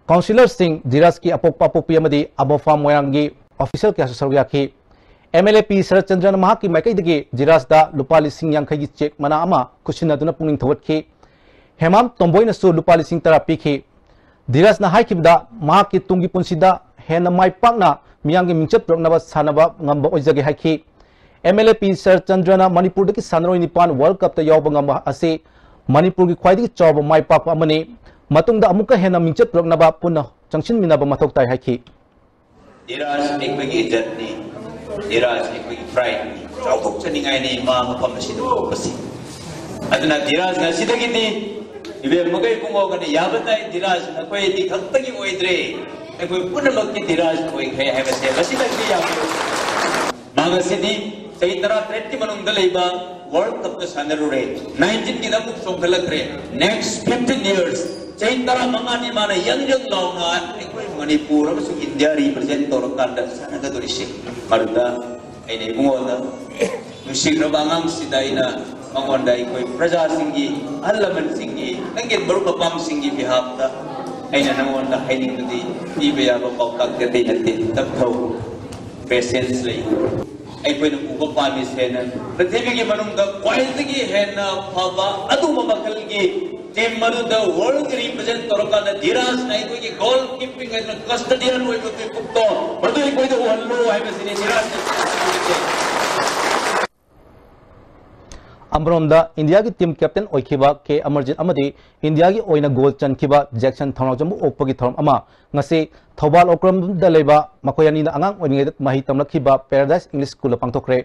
councillorꯁꯤꯡ, ꯙꯤꯔꯖꯀꯤ ꯑꯄꯣꯛꯄ ꯑꯄꯣꯛꯄꯤ ꯑꯃꯗꯤ ꯑꯃꯣꯐꯥ ꯃꯣꯏꯔꯥꯡꯒꯤ official ꯀꯌꯥꯁꯨ ꯁꯔꯨꯛ ꯌꯥꯈꯤ꯫ ꯑꯦꯝ ꯑꯦꯜ ꯑꯦ ꯄꯤ ꯁꯔꯠꯆꯟꯗ꯭ꯔꯅ ꯃꯍꯥꯛꯀꯤ ꯃꯥꯏꯀꯩꯗꯒꯤ ꯙꯤꯔꯥꯖꯇ ꯂꯨꯄꯥ ꯂꯤꯁꯤꯡ ꯌꯥꯡꯈꯩꯒꯤ ꯆꯦꯛ ꯃꯅꯥ ꯑꯃ ꯈꯨꯠꯁꯤꯟꯅꯗꯨꯅ ꯄꯨꯛꯅꯤꯡ ꯊꯧꯒꯠꯈꯤ꯫ ꯍꯦꯃꯥꯝ ꯇꯣꯝꯕꯣꯏꯅꯁꯨ ꯂꯨꯄꯥ ꯂꯤꯁꯤꯡ ꯇꯔꯥ ꯄꯤꯈꯤ꯫ ꯙꯤꯔꯥꯖꯅ ꯍꯥꯏꯈꯤꯕꯗ, ꯃꯍꯥꯛꯀꯤ ꯇꯨꯡꯒꯤ ꯄꯨꯟꯁꯤꯗ ꯍꯦꯟꯅ ꯃꯥꯏ ꯄꯥꯛꯅ ꯃꯤꯌꯥꯝꯒꯤ ꯃꯤꯡꯆꯠ ꯄꯨꯔꯛꯅꯕ ꯁꯥꯟꯅꯕ ꯉꯝꯕ ꯑꯣꯏꯖꯒꯦ ꯍꯥꯏꯈꯤ꯫ ꯑꯦꯝ ꯑꯦꯜ ꯑꯦ ꯄꯤ ꯁꯔꯠꯆꯟꯗ꯭ꯔꯅ ꯃꯅꯤꯄꯨꯔꯗꯒꯤ ꯁꯥꯟꯅꯔꯣꯏ ꯅꯤꯄꯥꯟ ꯋꯥꯔꯜꯗ ꯀꯞꯇ ꯌꯥꯎꯕ ꯉꯝꯕ ꯑꯁꯤ ꯃꯅꯤꯄꯨꯔꯒꯤ ꯈ꯭ꯋꯥꯏꯗꯒꯤ ꯆꯥꯎꯕ ꯃꯥꯏ ꯄꯥꯛꯄ ꯑꯃꯅꯤ꯫ ꯃꯇꯨꯡꯗ ꯑꯃꯨꯛꯀ ꯍꯦꯟꯅ ꯃꯤꯡꯆꯠ ꯄꯨꯔꯛꯅꯕ ꯄꯨꯟꯅ ꯆꯪꯁꯤꯟꯃꯤꯟꯅꯕ ꯃꯊꯧ ꯇꯥꯏ ꯍꯥꯏꯈꯤ꯫ ꯙꯤꯔꯥꯖ ꯑꯩꯈꯣꯏꯒꯤ ꯏꯖꯠꯅꯤ꯫ ꯙꯤꯔꯥꯖ ꯑꯩꯈꯣꯏꯒꯤ prideꯅꯤ꯫ ꯆꯥꯎꯊꯣꯛꯆꯅꯤꯡꯉꯥꯏꯅꯤ ꯃꯥ ꯃꯐꯝ ꯑꯁꯤꯗ ꯄꯨꯔꯛꯄꯁꯤ꯫ ꯑꯗꯨꯅ ꯙꯤꯔꯥꯖ ꯉꯁꯤꯗꯒꯤꯗꯤ ꯏꯕꯦꯝꯃꯒ ꯏꯕꯨꯡꯉꯣꯒꯅ ꯌꯥꯕ ꯇꯥꯏ꯫ ꯙꯤꯔꯥꯖ ꯅꯈꯣꯏꯗꯤ ꯈꯛꯇꯒꯤ ꯑꯣꯏꯗ꯭ꯔꯦ, ꯑꯩꯈꯣꯏ ꯄꯨꯝꯅꯃꯛꯀꯤ ꯙꯤꯔꯥꯖ ꯑꯣꯏꯈ꯭ꯔꯦ ꯍꯥꯏꯕꯁꯦ ꯃꯁꯤꯗꯒꯤ ꯌꯥꯝ ꯃꯥ ꯉꯁꯤꯗꯤ ꯆꯍꯤ ꯇꯔꯥꯇꯔꯦꯠꯀꯤ ꯃꯅꯨꯡꯗ ꯂꯩꯕ ꯋꯥꯔꯜꯗ ꯀꯞꯇ ꯁꯥꯟꯅꯔꯨꯔꯦ꯫ ꯅꯥꯏꯟꯇꯤꯟꯒꯤꯗ ꯑꯃꯨꯛ ꯆꯣꯡꯈꯠꯂꯛꯈ꯭ꯔꯦ꯫ Next fifteen years, ꯆꯍꯤ ꯇꯔꯥꯃꯉꯥꯅꯤ ꯃꯥꯅ ꯌꯪ ꯌꯪ ꯂꯥꯎꯅ ꯑꯩꯈꯣꯏ ꯃꯅꯤꯄꯨꯔ ꯑꯃꯁꯨꯡ ꯏꯟꯗꯤꯌꯥ represent ꯇꯧꯔꯀꯥꯟꯗ ꯁꯥꯟꯅꯒꯗꯧꯔꯤꯁꯦ꯫ ꯃꯗꯨꯗ ꯑꯩꯅ ꯏꯕꯨꯡꯉꯣꯗ, ꯅꯨꯡꯁꯤꯈ꯭ꯔꯕ ꯑꯉꯥꯡꯁꯤꯗ ꯑꯩꯅ ꯃꯉꯣꯟꯗ ꯑꯩꯈꯣꯏ ꯄ꯭ꯔꯖꯥꯁꯤꯡꯒꯤ, ꯑꯍꯜ ꯂꯃꯟꯁꯤꯡꯒꯤ, ꯅꯪꯒꯤ ꯃꯔꯨꯞ ꯃꯄꯥꯡꯁꯤꯡꯒꯤ behalfꯇ ꯑꯩꯅ ꯅꯉꯣꯟꯗ ꯍꯥꯏꯅꯤꯡꯕꯗꯤ, ꯄꯤꯕ ꯌꯥꯕ ꯄꯥꯎꯇꯥꯛꯇꯤ ꯑꯇꯩ ꯅꯠꯇꯦ, ꯇꯞꯊꯧ꯫ Patience ꯂꯩ꯫ ꯑꯩꯈꯣꯏꯅ ꯎꯕ ꯄꯥꯝꯃꯤꯁꯦ ꯅꯪ ꯄ꯭ꯔꯤꯊꯤꯕꯤꯒꯤ ꯃꯅꯨꯡꯗ ꯈ꯭ꯋꯥꯏꯗꯒꯤ ꯍꯦꯟꯅ ꯐꯕ ꯑꯗꯨꯒꯨꯝꯕ ꯃꯈꯜꯒꯤ team ꯑꯗꯨꯗ worldꯒꯤ represent ꯇꯧꯔꯀꯥꯟꯗ ꯙꯤꯔꯥꯖꯅ ꯑꯩꯈꯣꯏꯒꯤ goal keeping ꯑꯗꯨꯅ custodian ꯑꯣꯏꯕ ꯃꯤꯀꯨꯞꯇꯣ ꯃꯗꯨ ꯑꯩꯈꯣꯏꯗ ꯎꯍꯜꯂꯣ ꯍꯥꯏꯕꯁꯤꯅꯤ ꯙꯤꯔꯥꯖꯅ꯫ ꯑꯃꯔꯣꯝꯗ ꯏꯟꯗꯤꯌꯥꯒꯤ team captain ꯑꯣꯏꯈꯤꯕ ꯀꯦ ꯑꯃꯔꯖꯤꯠ ꯑꯃꯗꯤ ꯏꯟꯗꯤꯌꯥꯒꯤ ꯑꯣꯏꯅ goal ꯆꯟꯈꯤꯕ ꯖꯦꯛꯁꯟ ꯊꯧꯅꯥꯎꯖꯝꯕꯨ ꯑꯣꯛꯄꯒꯤ ꯊꯧꯔꯝ ꯑꯃ ꯉꯁꯤ ꯊꯧꯕꯥꯜ ꯑꯣꯀ꯭ꯔꯝꯗ ꯂꯩꯕ ꯃꯈꯣꯏ ꯑꯅꯤꯅ ꯑꯉꯥꯡ ꯑꯣꯏꯔꯤꯉꯩꯗ ꯃꯍꯩ ꯇꯝꯂꯛꯈꯤꯕ Paradise English Schoolꯗ ꯄꯥꯡꯊꯣꯛꯈ꯭ꯔꯦ꯫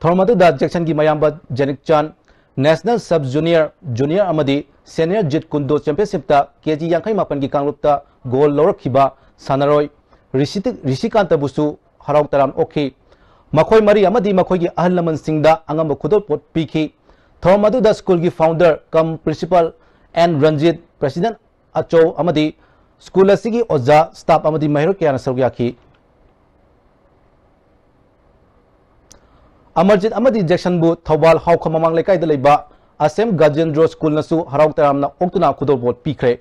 ꯊꯧꯔꯝ ꯑꯗꯨꯗ ꯖꯦꯛꯁꯟꯒꯤ ꯃꯌꯥꯝꯕ ꯖꯦꯅꯤꯛ ꯆꯥꯟ, National Sub Junior, Junior ꯑꯃꯗꯤ Senior Jeet Kune Do Championshipꯇ ꯀꯦ ꯖꯤ ꯌꯥꯡꯈꯩ ꯃꯥꯄꯟꯒꯤ ꯀꯥꯡꯂꯨꯞꯇ gold ꯂꯧꯔꯛꯈꯤꯕ ꯁꯥꯟꯅꯔꯣꯏ ꯔꯤꯁꯤ-, ꯔꯤꯁꯤꯀꯥꯟꯇꯕꯨꯁꯨ ꯍꯔꯥꯎ ꯇꯔꯥꯝꯅ ꯑꯣꯛꯈꯤ꯫ ꯃꯈꯣꯏ ꯃꯔꯤ ꯑꯃꯗꯤ ꯃꯈꯣꯏꯒꯤ ꯑꯍꯜ ꯂꯃꯟꯁꯤꯡꯗ ꯑꯉꯝꯕ ꯈꯨꯗꯣꯜꯄꯣꯠ ꯄꯤꯈꯤ꯫ ꯊꯧꯔꯝ ꯑꯗꯨꯗ schoolꯒꯤ founder cum principal N Ranjit, president ꯑꯆꯧ ꯑꯃꯗꯤ school ꯑꯁꯤꯒꯤ ꯑꯣꯖꯥ, staff ꯑꯃꯗꯤ ꯃꯍꯩꯔꯣꯏ ꯀꯌꯥꯅ ꯁꯔꯨꯛ ꯌꯥꯈꯤ꯫ ꯑꯃꯔꯖꯤꯠ ꯑꯃꯗꯤ ꯖꯦꯛꯁꯟꯕꯨ ꯊꯧꯕꯥꯜ ꯍꯥꯎꯈ ꯃꯃꯥꯡ ꯂꯩꯀꯥꯏꯗ ꯂꯩꯕ ꯑꯁꯦꯝ ꯒꯖꯦꯟꯗ꯭ꯔꯣ schoolꯅꯁꯨ ꯍꯔꯥꯎ ꯇꯌꯥꯝꯅ ꯑꯣꯛꯇꯨꯅ ꯈꯨꯗꯣꯜꯄꯣꯠ ꯄꯤꯈ꯭ꯔꯦ꯫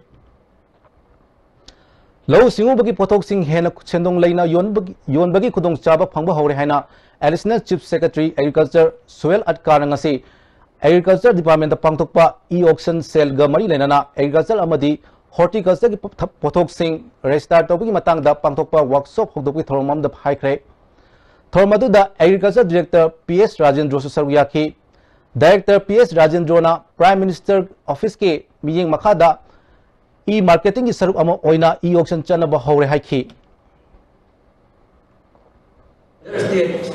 ꯂꯧꯎ ꯁꯤꯡꯎꯕꯒꯤ ꯄꯣꯠꯊꯣꯛꯁꯤꯡ ꯍꯦꯟꯅ ꯁꯦꯟꯗꯣꯡ ꯂꯩꯅ ꯌꯣꯟꯕꯒꯤ, ꯌꯣꯟꯕꯒꯤ ꯈꯨꯗꯣꯡꯆꯥꯕ ꯐꯪꯕ ꯍꯧꯔꯦ ꯍꯥꯏꯅ Additional Chief Secretary Agriculture Sohail ꯑꯠꯀꯥꯔꯅ ꯉꯁꯤ Agriculture Departmentꯇ ꯄꯥꯡꯊꯣꯛꯄ E-Auction Cellꯒ ꯃꯔꯤ ꯂꯩꯅꯅ Agriculture ꯑꯃꯗꯤ Horticultureꯒꯤ ꯄꯣꯠꯊ-, ꯄꯣꯠꯊꯣꯛꯁꯤꯡ register ꯇꯧꯕꯒꯤ ꯃꯇꯥꯡꯗ ꯄꯥꯡꯊꯣꯛꯄ workshop ꯍꯧꯗꯣꯛꯄꯒꯤ ꯊꯧꯔꯝ ꯑꯃꯗ ꯍꯥꯏꯈ꯭ꯔꯦ꯫ ꯊꯧꯔꯝ ꯑꯗꯨꯗ Agriculture Director ꯄꯤ ꯑꯦꯁ ꯔꯥꯖꯦꯟꯗ꯭ꯔꯣꯁꯨ ꯁꯔꯨꯛ ꯌꯥꯈꯤ꯫ Director P S ꯔꯥꯖꯦꯟꯗ꯭ꯔꯣꯅ Prime Minister Officeꯀꯤ ꯃꯤꯠꯌꯦꯡ ꯃꯈꯥꯗ E-Marketingꯒꯤ ꯁꯔꯨꯛ ꯑꯃ ꯑꯣꯏꯅ E-Auction ꯆꯠꯅꯕ ꯍꯧꯔꯦ ꯍꯥꯏꯈꯤ꯫ Other state,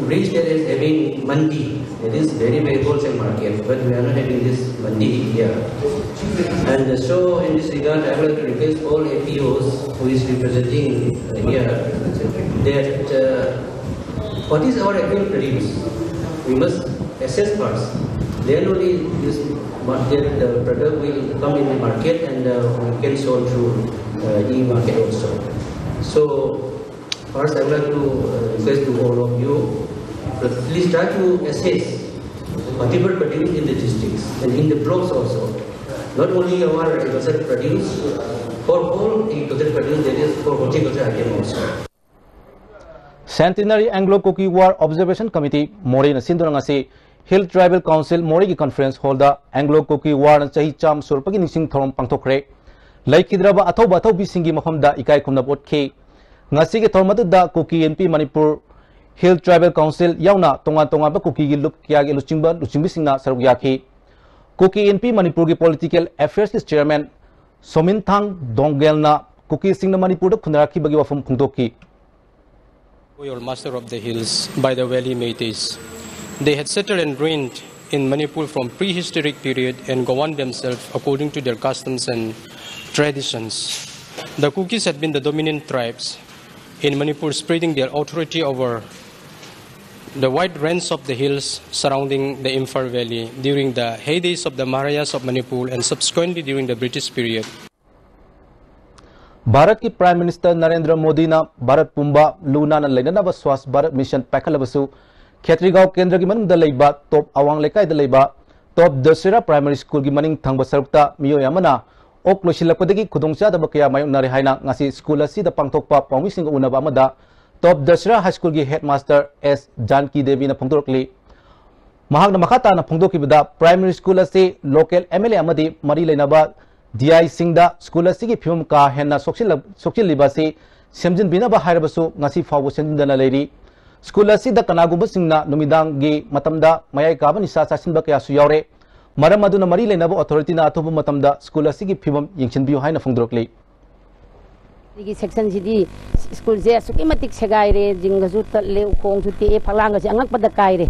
every state is having mandi, that is very, very wholesale market, but we are not having this mandi here. And so, in this regard, I would like to request all A P Os who is representing uh, here that uh, what is our actual produce, we must assess first. Then only this market, the product will come in the market and uh, we can sell through uh, e-market also. So, first, I would like to uh, request to all of you, uh, please try to assess whatever produce in the districts and in the blocks also. Not only our agriculture produce, for all agriculture produce, there is for horticulture item also. Centenary Anglo Kuki War Observation Committee ꯃꯣꯔꯦꯅ ꯁꯤꯟꯗꯨꯅ ꯉꯁꯤ Hill Tribal Council ꯃꯣꯔꯦꯒꯤ Conference Hallꯗ Anglo Kuki Warꯅ ꯆꯍꯤ ꯆꯥꯝꯃ ꯁꯨꯔꯛꯄꯒꯤ ꯅꯤꯡꯁꯤꯡ ꯊꯧꯔꯝ ꯄꯥꯡꯊꯣꯛꯈ꯭ꯔꯦ꯫ ꯂꯩꯈꯤꯗ꯭ꯔꯕ ꯑꯊꯧꯕ ꯑꯊꯧꯕꯤꯁꯤꯡꯒꯤ ꯃꯐꯝꯗ ꯏꯀꯥꯏ ꯈꯨꯝꯅꯕ ꯎꯠꯈꯤ꯫ ꯉꯁꯤꯒꯤ ꯊꯧꯔꯝ ꯑꯗꯨꯗ Kuki Inpi Manipur, Hill Tribal Council ꯌꯥꯎꯅ ꯇꯣꯉꯥꯟ ꯇꯣꯉꯥꯟꯕ ꯀꯨꯀꯤꯒꯤ ꯂꯨꯞ ꯀꯌꯥꯒꯤ ꯂꯨꯆꯤꯡꯕ ꯂꯨꯆꯤꯡꯕꯤꯁꯤꯡꯅ ꯁꯔꯨꯛ ꯌꯥꯈꯤ꯫ Kuki Inpi Manipurꯒꯤ Political Affairsꯀꯤ Chairman ꯁꯣꯃꯤꯟꯊꯥꯡ ꯗꯣꯡꯒꯦꯜꯅ ꯀꯨꯀꯤꯁꯤꯡꯅ ꯃꯅꯤꯄꯨꯔꯗ ꯈꯨꯟꯗꯥꯔꯛꯈꯤꯕꯒꯤ ꯋꯥꯐꯝ ꯐꯣꯡꯗꯣꯛꯈꯤ꯫ Your master of the hills, by the valley Meiteis. They had settled and reigned in Manipur from prehistoric period and governed themselves according to their customs and traditions. The Kukis had been the dominant tribes in Manipur, spreading their authority over the wide range of the hills surrounding the Imphal Valley during the heydays of the Maharajas of Manipur and subsequently during the British period. ꯚꯥꯔꯠꯀꯤ Prime Minister Narendra ꯃꯣꯗꯤꯅ ꯚꯥꯔꯠ ꯄꯨꯝꯕ ꯂꯨ ꯅꯥꯟꯅ ꯂꯩꯅꯅꯕ Swachh Bharat Mission ꯄꯥꯏꯈꯠꯂꯕꯁꯨ, ꯈꯦꯇ꯭ꯔꯤꯒꯥꯎ ꯀꯦꯟꯗ꯭ꯔꯒꯤ ꯃꯅꯨꯡꯗ ꯂꯩꯕ ꯇꯣꯞ ꯑꯋꯥꯡ ꯂꯩꯀꯥꯏꯗ ꯂꯩꯕ ꯇꯣꯞ ꯗꯁꯦꯔꯥ Primary Schoolꯒꯤ ꯃꯅꯤꯡ ꯊꯪꯕ ꯁꯔꯨꯛꯇ ꯃꯤꯑꯣꯏ ꯑꯃꯅ ꯑꯣꯛ ꯂꯣꯏꯁꯤꯜꯂꯛꯄꯗꯒꯤ ꯈꯨꯗꯣꯡꯆꯥꯗꯕ ꯀꯌꯥ ꯃꯥꯌꯣꯛꯅꯔꯦ ꯍꯥꯏꯅ ꯉꯁꯤ ꯁ꯭ꯀꯨꯜ ꯑꯁꯤꯗ ꯄꯥꯡꯊꯣꯛꯄ ꯄꯥꯎꯃꯤꯁꯤꯡꯒ ꯎꯅꯕ ꯑꯃꯗ ꯇꯣꯞ ꯗꯁꯔꯥ ꯍꯥꯏ ꯁ꯭ꯀꯨꯜꯒꯤ ꯍꯦꯗꯃꯥꯁꯇꯔ ꯑꯦꯁ ꯖꯥꯟꯀꯤ ꯗꯦꯕꯤꯅ ꯐꯣꯡꯗꯣꯔꯛꯂꯤ꯫ ꯃꯍꯥꯛꯅ ꯃꯈꯥ ꯇꯥꯅ ꯐꯣꯡꯗꯣꯛꯈꯤꯕꯗ, ꯄ꯭ꯔꯥꯏꯃꯔꯤ ꯁ꯭ꯀꯨꯜ ꯑꯁꯤ ꯂꯣꯀꯦꯜ ꯑꯦꯝ ꯑꯦꯜ ꯑꯦ ꯑꯃꯗꯤ ꯃꯔꯤ ꯂꯩꯅꯕ ꯗꯤ ꯑꯥꯏꯁꯤꯡꯗ ꯁ꯭ꯀꯨꯜ ꯑꯁꯤꯒꯤ ꯐꯤꯕꯝ ꯀꯥ ꯍꯦꯟꯅ ꯁꯣꯛꯆꯤꯜꯂ-, ꯁꯣꯛꯆꯤꯜꯂꯤꯕ ꯑꯁꯤ ꯁꯦꯝꯖꯤꯟꯕꯤꯅꯕ ꯍꯥꯏꯔꯕꯁꯨ ꯉꯁꯤ ꯐꯥꯎꯕ ꯁꯦꯝꯖꯤꯟꯗꯅ ꯂꯩꯔꯤ꯫ ꯁ꯭ꯀꯨꯜ ꯑꯁꯤꯗ ꯀꯅꯥꯒꯨꯝꯕꯁꯤꯡꯅ ꯅꯨꯃꯤꯗꯥꯡꯒꯤ ꯃꯇꯝꯗ ꯃꯌꯥꯏ ꯀꯥꯕ ꯅꯤꯁꯥ ꯆꯥꯁꯤꯟꯕ ꯀꯌꯥꯁꯨ ꯌꯥꯎꯔꯦ꯫ ꯃꯔꯝ ꯑꯗꯨꯅ ꯃꯔꯤ ꯂꯩꯅꯕ ꯑꯣꯊꯣꯔꯤꯇꯤꯅ ꯑꯊꯨꯕ ꯃꯇꯝꯗ ꯁ꯭ꯀꯨꯜ ꯑꯁꯤꯒꯤ ꯐꯤꯕꯝ ꯌꯦꯡꯁꯤꯟꯕꯤꯌꯨ ꯍꯥꯏꯅ ꯐꯣꯡꯗꯣꯔꯛꯂꯤ꯫ ꯑꯩꯒꯤ ꯁꯦꯛꯁꯟꯁꯤꯗꯤ ꯁ꯭ꯀꯨꯜꯁꯦ ꯑꯁꯨꯛꯀꯤ ꯃꯇꯤꯛ ꯁꯦꯒꯥꯏꯔꯦ, ꯖꯤꯡꯒꯁꯨ ꯇꯠꯂꯦ, ꯎꯈꯣꯡꯁꯨ ꯇꯦꯛꯑꯦ, ꯐꯛꯂꯥꯡꯒꯁꯦ ꯑꯉꯛꯄꯗ ꯀꯥꯏꯔꯦ꯫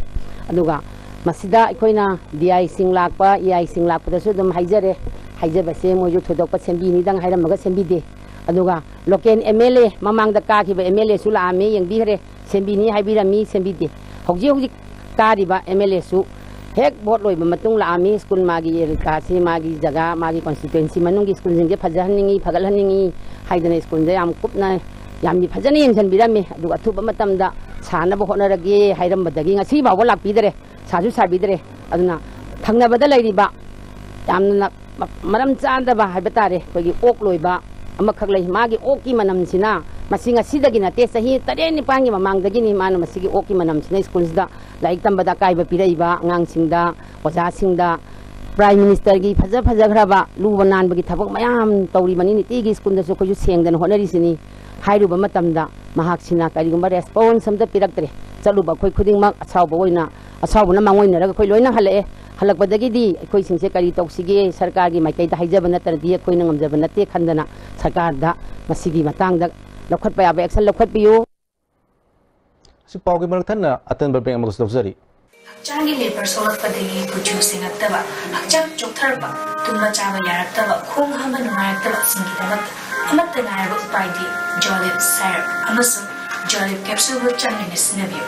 ꯑꯗꯨꯒ ꯃꯁꯤꯗ ꯑꯩꯈꯣꯏꯅ ꯗꯤ ꯑꯥꯏꯁꯤꯡ ꯂꯥꯛꯄ, ꯏ ꯑꯥꯏꯁꯤꯡ ꯂꯥꯛꯄꯗꯁꯨ ꯑꯗꯨꯝ ꯍꯥꯏꯖꯔꯦ, ꯍꯥꯏꯖꯕꯁꯦ ꯃꯣꯏꯁꯨ ꯊꯣꯏꯗꯣꯛꯄ ꯁꯦꯝꯕꯤꯅꯤꯗꯪ ꯍꯥꯏꯔꯝꯃꯒ ꯁꯦꯝꯕꯤꯗꯦ꯫ ꯑꯗꯨꯒ ꯂꯣꯀꯦꯜ ꯑꯦꯝ ꯑꯦꯜ ꯑꯦ, ꯃꯃꯥꯡꯗ ꯀꯥꯈꯤꯕ ꯑꯦꯝ ꯑꯦꯜ ꯑꯦꯁꯨ ꯂꯥꯛꯑꯝꯃꯤ, ꯌꯦꯡꯕꯤꯈ꯭ꯔꯦ, ꯁꯦꯝꯕꯤꯅꯤ ꯍꯥꯏꯕꯤꯔꯝꯃꯤ, ꯁꯦꯝꯕꯤꯗꯦ꯫ ꯍꯧꯖꯤꯛ ꯍꯧꯖꯤꯛ ꯀꯥꯔꯤꯕ ꯑꯦꯝ ꯑꯦꯜ ꯑꯦꯁꯨ ꯍꯦꯛ ꯚꯣꯠ ꯂꯣꯏꯕ ꯃꯇꯨꯡ ꯂꯥꯛꯑꯝꯃꯤ, ꯁ꯭ꯀꯨꯜ ꯃꯥꯒꯤ ꯑꯦꯔꯤꯌꯥꯁꯤ, ꯃꯥꯒꯤ ꯖꯒꯥ, ꯃꯥꯒꯤ ꯀꯣꯟꯁꯇꯤꯇ꯭ꯋꯦꯟꯁꯤ ꯃꯅꯨꯡꯒꯤ ꯁ꯭ꯀꯨꯜꯁꯤꯡꯁꯦ ꯐꯖꯍꯟꯅꯤꯡꯉꯤ, ꯐꯒꯠꯍꯟꯅꯤꯡꯉꯤ ꯍꯥꯏꯗꯅ ꯁ꯭ꯀꯨꯜꯗ ꯌꯥꯝ ꯀꯨꯞꯅ, ꯌꯥꯝ ꯐꯖꯅ ꯌꯦꯡꯁꯤꯟꯕꯤꯔꯝꯃꯤ꯫ ꯑꯗꯨꯒ ꯑꯊꯨꯕ ꯃꯇꯝꯗ ꯁꯥꯅꯕ ꯍꯣꯠꯅꯔꯒꯦ ꯍꯥꯏꯔꯝꯕꯗꯒꯤ ꯉꯁꯤ ꯐꯥꯎꯕ ꯂꯥꯛꯄꯤꯗꯔꯦ, ꯁꯥꯁꯨ ꯁꯥꯕꯤꯗꯔꯦ꯫ ꯑꯗꯨꯅ ꯊꯪꯅꯕꯗ ꯂꯩꯔꯤꯕ ꯌꯥꯝꯅ ꯃ-, ꯃꯔꯝ ꯆꯥꯗꯕ ꯍꯥꯏꯕ ꯇꯥꯔꯦ, ꯑꯩꯈꯣꯏꯒꯤ ꯑꯣꯛ ꯂꯣꯏꯕ ꯑꯃꯈꯛ ꯂꯩ꯫ ꯃꯥꯒꯤ ꯑꯣꯛꯀꯤ ꯃꯅꯝꯁꯤꯅ, ꯃꯁꯤ ꯉꯁꯤꯗꯒꯤ ꯅꯠꯇꯦ, ꯆꯍꯤ ꯇꯔꯦꯠ ꯅꯤꯄꯥꯟꯒꯤ ꯃꯃꯥꯡꯗꯒꯤꯅꯤ ꯃꯥꯅ ꯃꯁꯤꯒꯤ ꯑꯣꯛꯀꯤ ꯃꯅꯝꯁꯤꯅ ꯁ꯭ꯀꯨꯜꯁꯤꯗ ꯂꯥꯏꯔꯤꯛ ꯇꯝꯕꯗ ꯑꯀꯥꯏꯕ ꯄꯤꯔꯛꯏꯕ ꯑꯉꯥꯡꯁꯤꯡꯗ, ꯑꯣꯖꯥꯁꯤꯡꯗ꯫ ꯄ꯭ꯔꯥꯏꯝ ꯃꯤꯅꯤꯁꯇꯔꯒꯤ ꯐꯖ ꯐꯖꯈ꯭ꯔꯕ ꯂꯨꯕ ꯅꯥꯟꯕꯒꯤ ꯊꯕꯛ ꯃꯌꯥꯝ ꯇꯧꯔꯤꯕꯅꯤ, ꯅꯨꯡꯇꯤꯒꯤ ꯁ꯭ꯀꯨꯜꯗꯁꯨ ꯑꯩꯈꯣꯏꯁꯨ ꯁꯦꯡꯗꯅ ꯍꯣꯠꯅꯔꯤꯁꯤꯅꯤ꯫ ꯍꯥꯏꯔꯨꯕ ꯃꯇꯝꯗ ꯃꯍꯥꯛꯁꯤꯅ ꯀꯔꯤꯒꯨꯝꯕ ꯔꯦꯁꯄꯣꯟꯁ ꯑꯝꯇ ꯄꯤꯔꯛꯇ꯭ꯔꯦ꯫ ꯆꯠꯂꯨꯕ ꯑꯩꯈꯣꯏ ꯈꯨꯗꯤꯡꯃꯛ ꯑꯁꯥꯎꯕ ꯑꯣꯏꯅ, ꯑꯁꯥꯎꯕꯅ ꯃꯥꯡꯑꯣꯏꯅꯔꯒ ꯑꯩꯈꯣꯏ ꯂꯣꯏꯅ ꯍꯜꯂꯛꯑꯦ꯫ ꯍꯜꯂꯛꯄꯗꯒꯤꯗꯤ ꯑꯩꯈꯣꯏꯁꯤꯡꯁꯦ ꯀꯔꯤ ꯇꯧꯁꯤꯒꯦ, ꯁꯔꯀꯥꯔꯒꯤ ꯃꯥꯏꯀꯩꯗ ꯍꯥꯏꯖꯕ ꯅꯠꯇ꯭ꯔꯗꯤ ꯑꯩꯈꯣꯏꯅ ꯉꯝꯖꯕ ꯅꯠꯇꯦ ꯈꯟꯗꯅ ꯁꯔꯀꯥꯔꯗ ꯃꯁꯤꯒꯤ ꯃꯇꯥꯡꯗ ꯂꯧꯈꯠꯄ ꯌꯥꯕ ꯑꯦꯛꯁꯟ ꯂꯧꯈꯠꯄꯤꯌꯨ꯫ ꯁꯤ ꯄꯥꯎꯒꯤ ꯃꯔꯛ ꯊꯠꯅ ꯑꯇꯦꯟꯕ ꯕ꯭ꯔꯦꯛ ꯑꯃꯒꯁꯨ ꯂꯧꯖꯔꯤ꯫ ꯍꯛꯆꯥꯡꯒꯤ ꯂꯦꯄꯔ ꯁꯣꯛꯂꯛꯄꯗꯒꯤ ꯀꯨꯆꯨ ꯁꯦꯡꯉꯛꯇꯕ, ꯍꯛꯆꯥꯡ ꯆꯣꯛꯊꯔꯛꯄ, ꯇꯨꯝꯕ ꯆꯥꯕ ꯌꯥꯔꯛꯇꯕ, ꯈꯣꯡ ꯍꯥꯝꯕ ꯅꯨꯡꯉꯥꯏꯔꯛꯇꯕꯁꯤꯡꯒꯤꯗꯃꯛꯇ ꯑꯃꯠꯇ ꯉꯥꯏꯔꯕ ꯎꯄꯥꯏꯗꯤ ꯖꯣꯂꯤꯞ ꯁꯥꯏꯔꯞ ꯑꯃꯁꯨꯡ ꯖꯣꯂꯤꯞ ꯀꯦꯞꯁꯨꯜꯕꯨ ꯆꯥꯡ ꯅꯥꯏꯅ ꯁꯤꯖꯤꯟꯅꯕꯤꯌꯨ꯫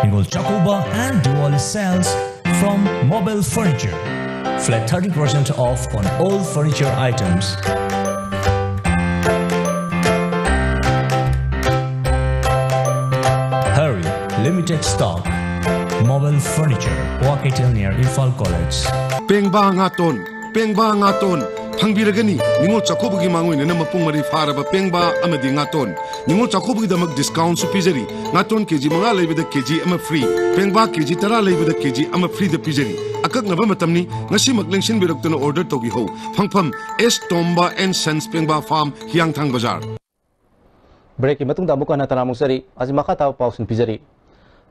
Bengal Chocobar and Diwali sales from Mobile Furniture. Flat thirty percent off on all furniture items. Tech Stock, Mobile Furniture, Kua Keitel near Imphal College. ꯄꯦꯡꯕꯥ ꯉꯥꯇꯣꯟ, ꯄꯦꯡꯕꯥ ꯉꯥꯇꯣꯟ ꯐꯪꯕꯤꯔꯒꯅꯤ꯫ ꯅꯤꯉꯣꯜ ꯆꯥꯛꯀꯧꯕꯒꯤ ꯃꯥꯡꯑꯣꯏꯅꯅ ꯃꯄꯨꯡ ꯃꯔꯩ ꯐꯥꯔꯕ ꯄꯦꯡꯕꯥ ꯑꯃꯗꯤ ꯉꯥꯇꯣꯟ꯫ ꯅꯤꯉꯣꯜ ꯆꯥꯛꯀꯧꯕꯒꯤꯗꯃꯛ ꯗꯤꯁꯀꯥꯎꯟꯁꯨ ꯄꯤꯖꯔꯤ꯫ ꯉꯥꯇꯣꯟ ꯀꯦꯖꯤ ꯃꯉꯥ ꯂꯩꯕꯗ ꯀꯦꯖꯤ ꯑꯃ ꯐ꯭ꯔꯤ, ꯄꯦꯡꯕꯥ ꯀꯦꯖꯤ ꯇꯔꯥ ꯂꯩꯕꯗ ꯀꯦꯖꯤ ꯑꯃ ꯐ꯭ꯔꯤꯗ ꯄꯤꯖꯔꯤ꯫ ꯑꯀꯛꯅꯕ ꯃꯇꯝꯅꯤ꯫ ꯉꯁꯤꯃꯛ ꯂꯦꯡꯁꯤꯟꯕꯤꯔꯛꯇꯨꯅ ꯑꯣꯔꯗꯔ ꯇꯧꯕꯤꯍꯧ꯫ ꯐꯪꯐꯝ, ꯑꯦꯁ ꯇꯣꯝꯕ ꯑꯦꯟ ꯁꯟꯁ, ꯄꯦꯡꯕꯥ ꯐꯥꯔꯝ, ꯍꯤꯌꯥꯡꯊꯥꯡ ꯕꯖꯥꯔ꯫ ꯕ꯭ꯔꯦꯛꯀꯤ ꯃꯇꯨꯡꯗ ꯑꯃꯨꯛ ꯍꯟꯅ ꯇꯔꯥꯃꯨꯛ ꯆꯠꯂꯤ꯫ ꯍꯧꯖꯤꯛ ꯃꯈꯥ ꯇꯥꯕ ꯄꯥꯎꯁꯤꯡ ꯄꯤꯖꯔꯤ꯫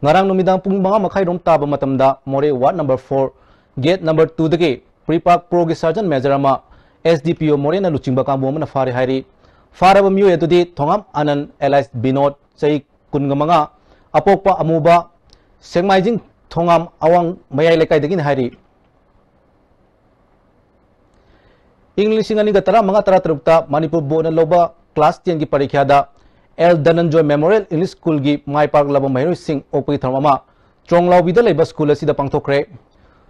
ꯉꯔꯥꯡ ꯅꯨꯃꯤꯗꯥꯡ ꯄꯨꯡ ꯃꯉꯥ ꯃꯈꯥꯏꯔꯣꯝ ꯇꯥꯕ ꯃꯇꯝꯗ Moreh ward number four, gate number ꯇꯨꯗꯒꯤ ꯄ꯭ꯔꯤꯄꯥꯛ ꯄ꯭ꯔꯣꯒꯤ ꯁꯔꯖꯟ ꯃꯦꯖꯔ ꯑꯃ ꯑꯦꯁ ꯗꯤ ꯄꯤ ꯑꯣ ꯃꯣꯔꯦꯅ ꯂꯨꯆꯤꯡꯕ ꯀꯥꯡꯕꯨ ꯑꯃꯅ ꯐꯥꯔꯦ ꯍꯥꯏꯔꯤ꯫ ꯐꯥꯔꯕ ꯃꯤꯑꯣꯏ ꯑꯗꯨꯗꯤ ꯊꯣꯉꯥꯝ ꯑꯅꯟ ꯑꯦꯂꯥꯏꯁ ꯕꯤꯅꯣꯗ, ꯆꯍꯤ ꯀꯨꯟꯒ ꯃꯉꯥ, ꯑꯄꯣꯛꯄ ꯑꯃꯨꯕ, ꯁꯦꯛꯃꯥꯏꯖꯤꯡ ꯊꯣꯉꯥꯝ ꯑꯋꯥꯡ ꯃꯌꯥꯏ ꯂꯩꯀꯥꯏꯗꯒꯤꯅꯤ ꯍꯥꯏꯔꯤ꯫ ꯏꯪ ꯂꯤꯁꯤꯡ ꯑꯅꯤꯒ ꯇꯔꯥꯃꯉꯥ ꯇꯔꯥꯇꯔꯨꯛꯇ ꯃꯅꯤꯄꯨꯔ ꯕꯣꯔꯗꯅ ꯂꯧꯕ ꯀ꯭ꯂꯥꯁ ꯇꯦꯟꯒꯤ ꯄꯔꯤꯈ꯭ꯌꯥꯗ ꯑꯦꯜ ꯙꯅꯟꯖꯣꯏ ꯃꯦꯃꯣꯔꯤꯌꯦꯜ ꯏꯪꯂꯤꯁ ꯁ꯭ꯀꯨꯜꯒꯤ ꯃꯥꯏ ꯄꯥꯛꯂꯕ ꯃꯍꯩꯔꯣꯏꯁꯤꯡ ꯑꯣꯛꯄꯒꯤ ꯊꯧꯔꯝ ꯑꯃ ꯆꯣꯡꯂꯥꯎꯕꯤꯗ ꯂꯩꯕ ꯁ꯭ꯀꯨꯜ ꯑꯁꯤꯗ ꯄꯥꯡꯊꯣꯛꯈ꯭ꯔꯦ꯫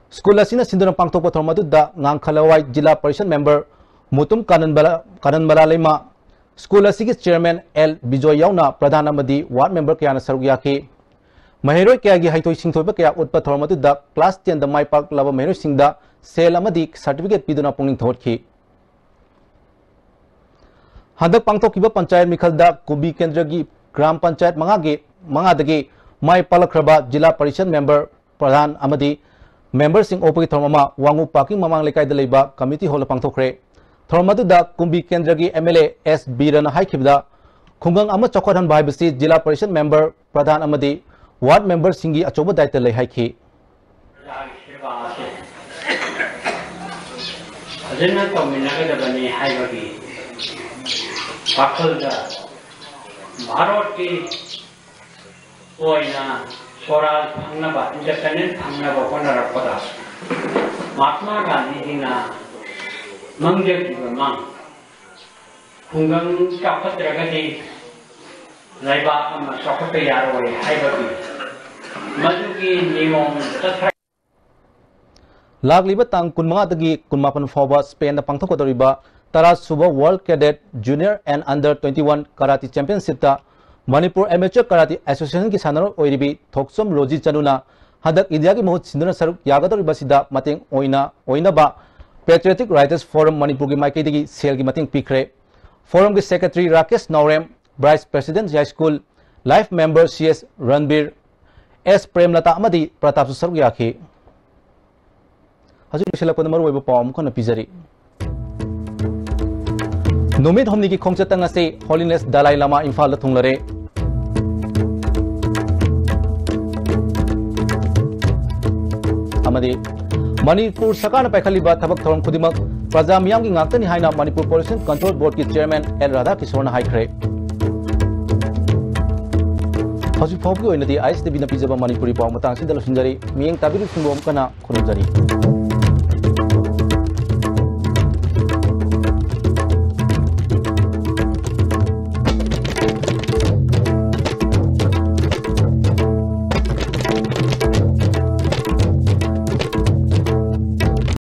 ꯁ꯭ꯀꯨꯜ ꯑꯁꯤꯅ ꯁꯤꯟꯗꯨꯅ ꯄꯥꯡꯊꯣꯛꯄ ꯊꯧꯔꯝ ꯑꯗꯨꯗ ꯉꯥꯡꯈ ꯂꯋꯥꯏ ꯖꯤꯂꯥ ꯄꯔꯤꯁꯗ ꯃꯦꯝꯕꯔ ꯃꯨꯇꯨꯝ ꯀꯥꯅꯟꯕꯂꯥ, ꯀꯥꯅꯟꯕꯂꯥ ꯂꯩꯃ, ꯁ꯭ꯀꯨꯜ ꯑꯁꯤꯒꯤ ꯆꯤꯌꯔꯃꯦꯟ ꯑꯦꯜ ꯕꯤꯖꯣꯏ ꯌꯥꯎꯅ ꯄ꯭ꯔꯙꯥꯟ ꯑꯃꯗꯤ ꯋꯥꯔꯗ ꯃꯦꯝꯕꯔ ꯀꯌꯥꯅ ꯁꯔꯨꯛ ꯌꯥꯈꯤ꯫ ꯃꯍꯩꯔꯣꯏ ꯀꯌꯥꯒꯤ ꯍꯩꯊꯣꯏ ꯁꯤꯡꯊꯣꯏꯕ ꯀꯌꯥ ꯎꯠꯄ ꯊꯧꯔꯝ ꯑꯗꯨꯗ ꯀ꯭ꯂꯥꯁ ꯇꯦꯟꯗ ꯃꯥꯏ ꯄꯥꯛꯂꯕ ꯃꯍꯩꯔꯣꯏꯁꯤꯡꯗ ꯁꯦꯜ ꯑꯃꯗꯤ ꯁꯥꯔꯇꯤꯐꯤꯀꯦꯠ ꯄꯤꯗꯨꯅ ꯄꯨꯛꯅꯤꯡ ꯊꯧꯒꯠꯈꯤ꯫ ꯍꯟꯗꯛ ꯄꯥꯡꯊꯣꯛꯈꯤꯕ ꯄꯟꯆꯥꯌꯠ ꯃꯤꯈꯜꯗ ꯀꯨꯝꯕꯤ ꯀꯦꯟꯗ꯭ꯔꯒꯤ ꯒ꯭ꯔꯥꯝ ꯄꯟꯆꯥꯌꯠ ꯃꯉꯥꯒꯤ, ꯃꯉꯥꯗꯒꯤ ꯃꯥꯏ ꯄꯥꯛꯂꯛꯈ꯭ꯔꯕ ꯖꯤꯂꯥ ꯄꯔꯤꯁꯗ ꯃꯦꯝꯕꯔ, ꯄ꯭ꯔꯙꯥꯟ ꯑꯃꯗꯤ ꯃꯦꯝꯕꯔꯁꯤꯡ ꯑꯣꯛꯄꯒꯤ ꯊꯧꯔꯝ ꯑꯃ ꯋꯥꯉꯨ ꯄꯥꯔꯀꯤꯡ ꯃꯃꯥꯡ ꯂꯩꯀꯥꯏꯗ ꯂꯩꯕ ꯀꯝꯃ꯭ꯌꯨꯅꯤꯇꯤ ꯍꯣꯜꯗ ꯄꯥꯡꯊꯣꯛꯈ꯭ꯔꯦ꯫ ꯊꯧꯔꯝ ꯑꯗꯨꯗ ꯀꯨꯝꯕꯤ ꯀꯦꯟꯗ꯭ꯔꯒꯤ ꯑꯦꯝ ꯑꯦꯜ ꯑꯦ ꯑꯦꯁ ꯕꯤꯔꯅ ꯍꯥꯏꯈꯤꯕꯗ, ꯈꯨꯡꯒꯪ ꯑꯃ ꯆꯥꯎꯈꯠꯍꯟꯕ ꯍꯥꯏꯕꯁꯤ ꯖꯤꯂꯥ ꯄꯔꯤꯁꯗ ꯃꯦꯝꯕꯔ, ꯄ꯭ꯔꯙꯥꯟ ꯑꯃꯗꯤ ꯋꯥꯔꯗ ꯃꯦꯝꯕꯔꯁꯤꯡꯒꯤ ꯑꯆꯧꯕ ꯗꯥꯌꯤꯠꯇ ꯂꯩ ꯍꯥꯏꯈꯤ꯫ ꯄ꯭ꯔꯖꯥꯒꯤ ꯁꯦꯕꯥ ꯑꯁꯤ ꯐꯖꯅ ꯇꯧꯃꯤꯟꯅꯒꯗꯕꯅꯤ ꯍꯥꯏꯕꯒꯤ ꯋꯥꯈꯜꯗ ꯚꯥꯔꯠꯀꯤ ꯑꯣꯏꯅ ꯁꯣꯔꯥꯖ ꯐꯪꯅꯕ, ꯏꯟꯗꯤꯄꯦꯟꯗꯦꯟ ꯐꯪꯅꯕ ꯍꯣꯠꯅꯔꯛꯄꯗ ꯃꯍꯥꯠꯃꯥ ꯒꯥꯟꯙꯤꯖꯤꯅ ꯃꯪꯖꯈꯤꯕ ꯃꯪ, ꯈꯨꯡꯒꯪ ꯆꯥꯎꯈꯠꯇ꯭ꯔꯒꯗꯤ ꯂꯩꯕꯥꯛ ꯑꯃ ꯆꯥꯎꯈꯠꯄ ꯌꯥꯔꯣꯏ ꯍꯥꯏꯕꯒꯤ ꯃꯗꯨꯒꯤ ꯅꯤꯌꯣꯝ ꯆꯠꯊꯔꯛ ꯂꯥꯛꯂꯤꯕ ꯇꯥꯡ ꯀꯨꯟꯃꯉꯥꯗꯒꯤ ꯀꯨꯟꯃꯥꯄꯟ ꯐꯥꯎꯕ ꯁ꯭ꯄꯦꯟꯗ ꯄꯥꯡꯊꯣꯛꯀꯗꯧꯔꯤꯕ ꯇꯔꯥꯁꯨꯕ World Cadet Junior and Under twenty one Karate Championshipꯇ ꯃꯅꯤꯄꯨꯔ ꯑꯦꯃꯦꯆꯔ ꯀꯔꯥꯇꯤ ꯑꯦꯁꯣꯁꯤꯌꯦꯁꯟꯒꯤ ꯁꯥꯟꯅꯔꯣꯏ ꯑꯣꯏꯔꯤꯕꯤ ꯊꯣꯛꯆꯣꯝ ꯔꯣꯖꯤ ꯆꯅꯨꯅ ꯍꯟꯗꯛ ꯏꯟꯗꯤꯌꯥꯒꯤ ꯃꯍꯨꯠ ꯁꯤꯟꯗꯨꯅ ꯁꯔꯨꯛ ꯌꯥꯒꯗꯧꯔꯤꯕꯁꯤꯗ ꯃꯇꯦꯡ ꯑꯣꯏꯅ ꯑꯣꯏꯅꯕ Patriotic Writers Forum ꯃꯅꯤꯄꯨꯔꯒꯤ ꯃꯥꯏꯀꯩꯗꯒꯤ ꯁꯦꯜꯒꯤ ꯃꯇꯦꯡ ꯄꯤꯈ꯭ꯔꯦ꯫ ꯐꯣꯔꯝꯒꯤ secretary Rakesh Naorem, vice president Yaiskul, life member C S ꯔꯟꯕꯤꯔ, ꯑꯦꯁ ꯄ꯭ꯔꯦꯝꯂꯇꯥ ꯑꯃꯗꯤ ꯄ꯭ꯔꯇꯥꯞꯁꯨ ꯁꯔꯨꯛ ꯌꯥꯈꯤ꯫ ꯍꯧꯖꯤꯛ ꯂꯣꯏꯁꯤꯜꯂꯛꯄꯗ ꯃꯔꯨꯑꯣꯏꯕ ꯄꯥꯎ ꯑꯃꯨꯛ ꯍꯟꯅ ꯄꯤꯖꯔꯤ꯫ ꯅꯨꯃꯤꯠ ꯍꯨꯝꯅꯤꯒꯤ ꯈꯣꯡꯆꯠꯇ ꯉꯁꯤ ꯍꯣꯂꯤꯅꯦꯁ ꯗꯂꯥꯏ ꯂꯥꯃꯥ ꯏꯝꯐꯥꯜꯗ ꯊꯨꯡꯂꯔꯦ꯫ ꯑꯃꯗꯤ ꯃꯅꯤꯄꯨꯔ ꯁꯔꯀꯥꯔꯅ ꯄꯥꯏꯈꯠꯂꯤꯕ ꯊꯕꯛ ꯊꯧꯔꯝ ꯈꯨꯗꯤꯡꯃꯛ ꯄ꯭ꯔꯖꯥ ꯃꯤꯌꯥꯝꯒꯤ ꯉꯥꯛꯇꯅꯤ ꯍꯥꯏꯅ ꯃꯅꯤꯄꯨꯔ ꯄꯣꯂꯨꯁꯟ ꯀꯟꯇ꯭ꯔꯣꯜ ꯕꯣꯔꯗꯀꯤ ꯆꯤꯌꯔꯃꯦꯟ ꯑꯦꯟ ꯔꯥꯙꯥꯀꯤꯁꯣꯔꯅ ꯍꯥꯏꯈ꯭ꯔꯦ꯫ ꯍꯧꯖꯤꯛ ꯐꯥꯎꯕꯒꯤ ꯑꯣꯏꯅꯗꯤ ꯑꯥꯏ ꯑꯦꯁ ꯇꯤ ꯚꯤꯅ ꯄꯤꯖꯕ ꯃꯅꯤꯄꯨꯔꯤ ꯄꯥꯎ ꯃꯇꯥꯡ ꯑꯁꯤꯗ ꯂꯣꯏꯁꯤꯟꯖꯔꯤ꯫ ꯃꯤꯠꯌꯦꯡ ꯇꯥꯕꯤꯔꯤꯕꯁꯤꯡꯕꯨ ꯑꯃꯨꯛ ꯍꯟꯅ ꯈꯨꯔꯨꯝꯖꯔꯤ꯫